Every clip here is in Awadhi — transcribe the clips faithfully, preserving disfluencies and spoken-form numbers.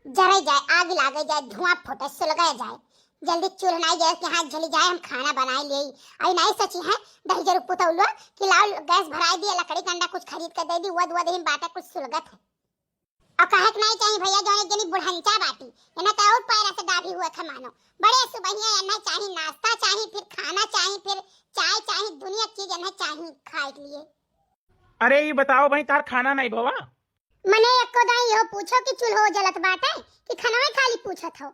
जरे जाए, आग लागे जाए, धुआं फूटे, सुलगे जाए, जल्दी चूल्हा नाई गैस के हाथ जली जाए, हम खाना बनाए ले। आई नाई सोची है दहिजरू पुतौलुआ कि लाओ गैस भराई दिए, लकड़ी कंडा कुछ खरीद के दे दी, वद वद ही बाटे कुछ सुलगत है। और कहे के नाई चाहिए भैया, जौन एक जनी बुढ़ंचा बाटी, एने तो और पैरा से गाभी हुए खे मानो। बड़े सुबहिया एने चाहिए, नाश्ता चाहिए, फिर खाना चाहिए, फिर चाय चाहिए, दुनिया चीज एने चाहिए खाए के लिए। अरे ई बताओ भाई, तार खाना नाई भवा? मने एको दाई यो पूछो कि चूल्हो जलत बाटे कि खनवे खाली पूछत हो?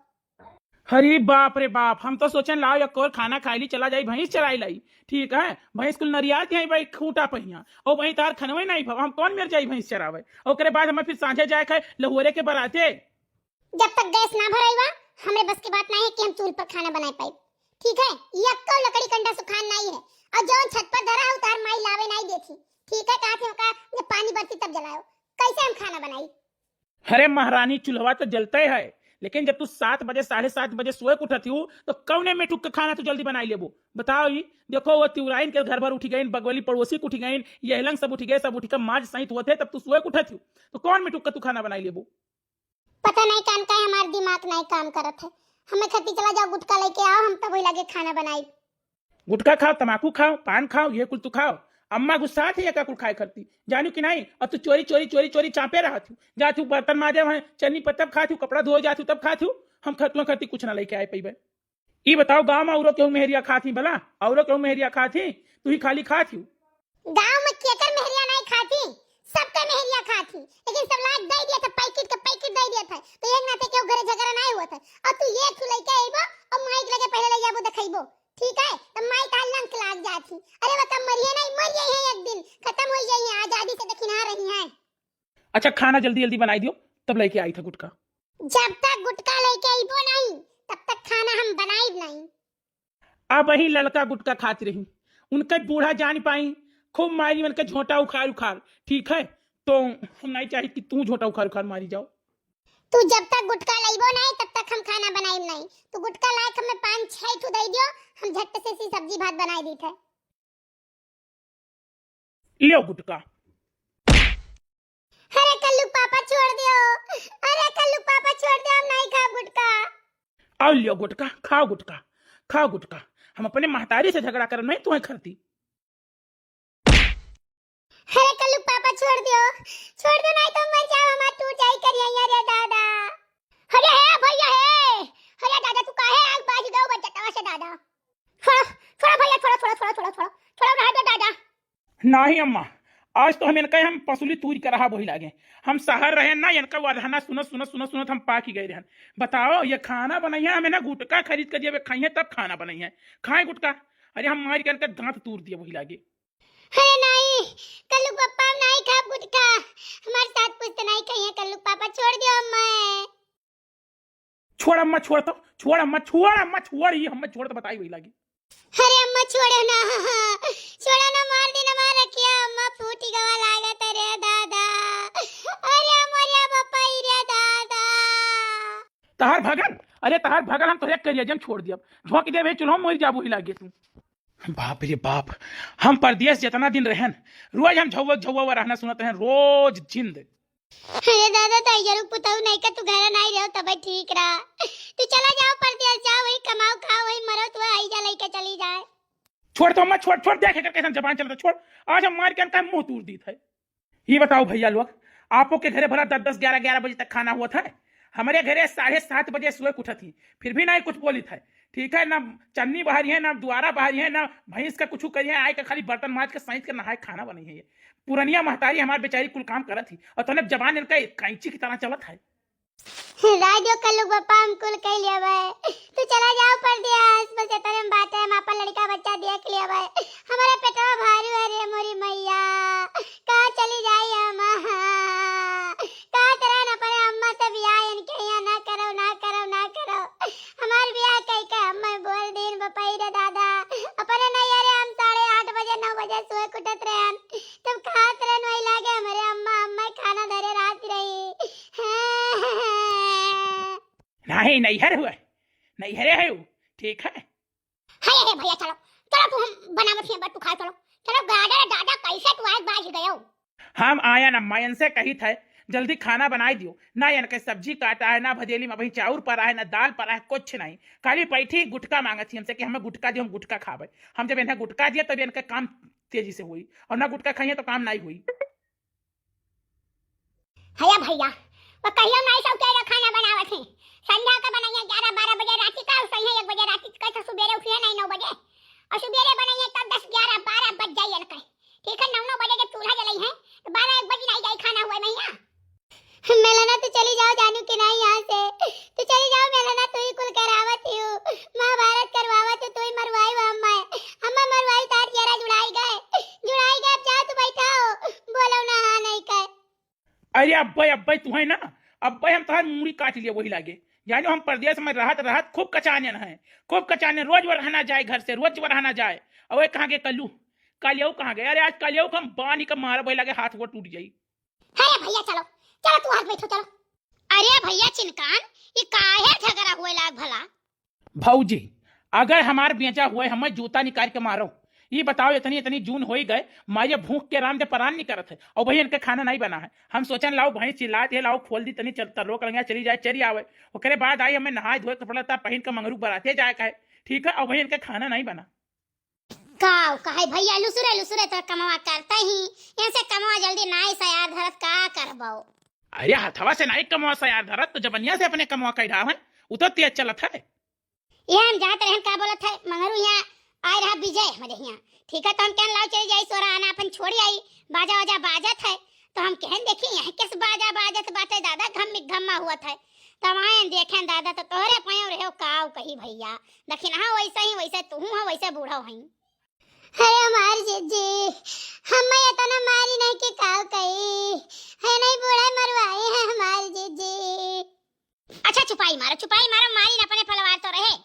अरे बाप रे बाप, हम तो सोचन लाओ एक और खाना खाई ली, चला जाई भैंस चराई लाई, ठीक है? भैंस कुल नरियात हैं भाई खूंटा पहिया, और वहीं तार खनवे नाई भवा, हम कौन मेर जाई भैंस चरावे? ओकरे बाद हमें फिर सांझे जाए खाए लहुअरे के बराते। जब तक गैस ना भराई बा, हमरे बस की बात नाई है कि हम चूल्ह पर खाना बनाए पाई, ठीक है? यक्को लकड़ी कंडा सुखान नाई है, और जौन छत पर धरा है उतार माई लावे नाई देती, ठीक है? कहा थे ओका जब पानी बरसी तब जलाओ, कैसे हम खाना बनाई? अरे महारानी, चूल्हवा तो जलते है, लेकिन जब तू सात बजे, साढ़े सात बजे सोए के उठत हूँ, तो कौने मेठुक के खाना तू जल्दी बनाई लेबो? बताओ ई, देखो वो तिउराइन के घर भर उठी गईन, बगवली पड़ोसी के उठी गईन, यहलंग सब उठी गए, सब उठी के माज साइत होत है, तब तू सोए के उठत हूँ, तो कौन मेठुक के तू खाना बनाई लेबो? पता नहीं कान का हमार दिमाग नहीं काम करत है, हमें खती चला जाओ गुटखा लेके आओ, हम तब वही लागे खाना बनाई। गुटखा खाओ, तमाकू खाओ, पान खाओ, ये कुल तू खाओ। अम्मा गुस्सा थे ये का कुल खाए करती, जानू कि नहीं? और तू चोरी चोरी चोरी चोरी चापे रहत हूँ, जात हूँ बर्तन माजे वहाँ चन्नी पर तब खात हूँ, कपड़ा धोए जात हूँ तब खात हूँ। हम खतुआ खती कुछ ना लेके आए पैबे। ई बताओ गाँव में औरो केहू मेहरिया खात ही भला? औरो केहू मेहरिया खात ही? तू ही खाली खात हूँ। गाँव में केकर मेहरिया नहीं खाती, सबके मेहरिया खाती, लेकिन सब लाग दे दिया था, पैकेट के पैकेट दे दिया था, तो एक नाते केहू घरे झगड़ा नहीं हुआ था। और तू ये ठू लेके अइबो और माइक लगे पहले ले जाबो देखइबो, ठीक है? तब माई तार लंक लाग जाती। अरे वो तब मरिए नहीं, मर गई है एक दिन, खत्म हो गई है, आजादी से देखी ना रही है। अच्छा खाना जल्दी जल्दी बनाई दियो, तब लेके आई था गुटखा। जब तक गुटखा लेके अइबो नहीं, तब तक खाना हम बनाई नहीं। अब वही ललका गुटखा खात रही, उनके बूढ़ा जान पाई, खूब मारी उनके झोंटा उखाड़ उखाड़, ठीक है? तो हम नहीं चाहित कि तू झोंटा उखाड़ उखाड़ मारी जाओ। तू जब तक गुटखा लइबो नहीं, तब तक हम खाना बनाई नहीं। तू गुटखा लायक हमें पाँच छह ठू दे दियो, हम झट से सी सब्जी भात बनाई दी थे। लियो गुटखा। अरे कल्लू पापा छोड़ दियो, अरे कल्लू पापा छोड़ दियो, हम नहीं खाब गुटखा। आओ लियो गुटखा, खाओ गुटखा, खाओ गुटखा। हम अपने महतारी से झगड़ा करब नहीं, तुम्हें खरती। अरे कल्लू पापा छोड़ दियो, छोड़ दो नहीं तो मर जाओ, हमार टूट जाई करिया रे दादा। अरे हे भैया हे, अरे दादा तू काहे आग बाज गयो बच्चा से दादा। छोड़ो, छोड़ो भैया, छोड़ो, छोड़ो, छोड़ो, छोड़ो, छोड़ो, छोड़ो, रह दो दादा। नाही अम्मा, आज तो हम इनका हम पसुली तूर के रहा वही लागे। हम शहर रहे ना, इनका वरहना सुनत, सुनत, सुनत, सुनत हम पाकी गए रहन। बताओ, ये खाना बनइया, हमें ना गुटखा खरीद के दिए, खाइए तब खाना बनइया, खाए गुटखा। अरे हम मार के इनका दांत तूर दिए वही लागे। अरे नाही, कल्लू पप्पा हम नाही खाब गुटखा, हमारे साथ कुछ तो नाही कहिए, कल्लू पापा छोड़ दियो हमें। छोड़ अम्मा, छोड़ तो, छोड़ अम्मा, छोड़ अम्मा, छोड़ ही, हमें छोड़ तो बताई वही लागी। अरे अम्मा छोड़ो ना, छोड़ो ना, मार दे ना, मार रखिया, अम्मा फूटी गवा लागत, अरे दादा, अरे मोरिया बपाई रे दादा। तहार भगल, अरे तहार भगल हम तोहरे करिया जन छोड़ दियब, झोंक देबे चूल्हो मर जाबू ही लागे तू। बाप रे बाप, हम परदेस जितना दिन रहन, रोज हम झौवा झौवा रहना सुनत रहन, रोज जिंद। अरे दादा, तो जरूर पुतऊ नहीं का तू घर नहीं रहो तब ठीक रहा। तू चला जाओ परदेस, जाओ वही कमाओ खाओ वही मरो, तू आई जा लेके चली जाए। छोड़ तो अम्मा, छोड़, छोड़, देख एकर कैसन जबान चलता, छोड़। आज हम मार के इनका मुंह तूर दीत है। ये बताओ भैया लोग, आपो के घरे भला दस दस, ग्यारह ग्यारह बजे तक खाना हुआ था, हमारे घरे साढ़े सात बजे सुबह उठत ही, फिर भी नहीं कुछ बोलित है। ठीक है, ना चन्नी बहारी है, ना दुआरा बहारी है, ना भैंस का कुछ करी है, आए के खाली बर्तन माज के साइंस के नहाए खाना बनई है। ये पुरनिया महतारी हमार बेचारी कुल काम करत ही और तने जबान इनका कैंची की तरह चलत है। राजो कल्लू बापा हम कुल कह लिया भाई, तू चला जाओ परदेस, बस इतने में बात है, हम अपन लड़का बच्चा देख लिया भाई, हमारा पेटवा भारी है रे मोरी मैया, कहाँ चली जाई हम? कहाँ तरह न अपने अम्मा से बियाह इनके यहाँ ना करो, ना करो, ना करो। हमार बियाह कई के अम्मा बोल दीन बपई रे दादा। अपने नैहरे हम साढ़े आठ बजे, नौ बजे सोए के उठत रहन। तब कहाँ तरह नोई लागे हमरे अम्मा, अम्मा खाना धरे रात रही। नहीं, नैहर हुआ, नैहरे है वो, ठीक है। हाय रे भैया, चलो, चलो तू हम बनावत ही, तू खा, चलो, चलो, गाड़ा रे दादा, कैसे तू आज बाज गयो? हम आयन अम्मा इनसे कही थे जल्दी खाना बनाई दियो। ना इनके सब्जी काटा है, ना भदेली में अबहीं चाउर परा है, ना दाल परा है, कुछ नहीं। खाली बैठी गुटखा माँगत ही हमसे कि हमें गुटखा दियो, हम गुटखा खाबे। हम जब इन्हें गुटखा दिया तब इनका काम तेजी से हुई, और ना गुटखा खाइए तो काम नहीं हुई। हया भैया, वो कहियो नहीं सब के खाना बनावत है। संझा के बनाइए ग्यारह बारह बजे, राती का सही है एक बजे, राती का तो सुबेरे उठिए नहीं नौ बजे, और सुबेरे बनाइए तब दस ग्यारह बारह बज जाइए इनके। ठीक है, नौ नौ बजे जब चूल्हा जलाई है तो बारह एक बजे नहीं जाई खाना हुआ मैया। मेलना, तू चली जाओ जानू के नहीं यहाँ से, तू चली जाओ मेलना, तू ही कुल करावत ही हो, महाभारत करवावत हो, तू ही मरवाई हो अम्मा, अम्मा मरवाई, तार जरा जुड़ाई गए, जुड़ाई गए, अब जाओ तू बैठाओ, बोलो ना हाँ नहीं कहे। अरे अब्बे, अब्बे तू है ना, अब्बे हम तोहार मूड़ी काट लिए वही लागे। जानो हम परदेस में रहत रहत खूब कचानन है, खूब कचानन, रोज वो रहना जाए घर से, रोज वो रहना जाए। अबे कहाँ गए कल्लू, कालियाऊ कहाँ गए? अरे आज कालियाऊ को हम बांध के मारब, वही लागे हाथ वो टूट जाई। अरे भैया चलो, चलो तू आज बैठो, चलो। अरे भैया चिनकान, ये काहे झगड़ा हुए लाग भला? भौजी, अगर हमार बेजा हुए, हमें जूता निकाल के मारो। ये बताओ, इतनी, इतनी जून होई गए, मारे भूख के राम दे परान नहीं करत है, और वही इनके खाना नहीं बना है। हम सोचन लाओ भैंस चिल्लात है, लाओ खोल दी तनी, चल, तरो कलंगिया चली जाए, चली आवे, ओकरे बाद आई हमें नहाए धोए, कपड़ा लत्ता पहन के मंगरू बराते जाए का है, ठीक है, और वही इनके खाना नहीं बना। काव कहे भैया, लुसुरे लुसुरे तो कमवा करते ही, इनसे कमवा जल्दी नाई सयार धरत का करबो? अरे हथवा से नाई कमवा सयार धरत, तो जबनिया से अपने कमवा कह रहा है, उ तो तेज चलत है। ये हम जात रहन का बोलत है, मगरू यहाँ आए रहा विजय हमरे यहाँ, ठीक है, तो हम कहन लाओ चली जाई सोरा आना अपन छोड़ी आई, बाजा वाजा बाजत है, तो हम कहन देखी यहाँ किस बाजा बाजत बाटे दादा, घम घम्मा हुआ था, तब आए देखें दादा तो तोहरे पाँव रहे हो काव कही भैया, लेकिन हाँ वैसे ही, वैसे तू हो, वैसे बूढ़ो हई। अरे हमार जीजी, हमें इतना मारी नहीं कि काव कही, है नहीं बूढ़ा मरवाए हैं हमार जीजी। अच्छा चुपाई मारो, चुपाई मारो, मारी न अपने फलवार तो रहे।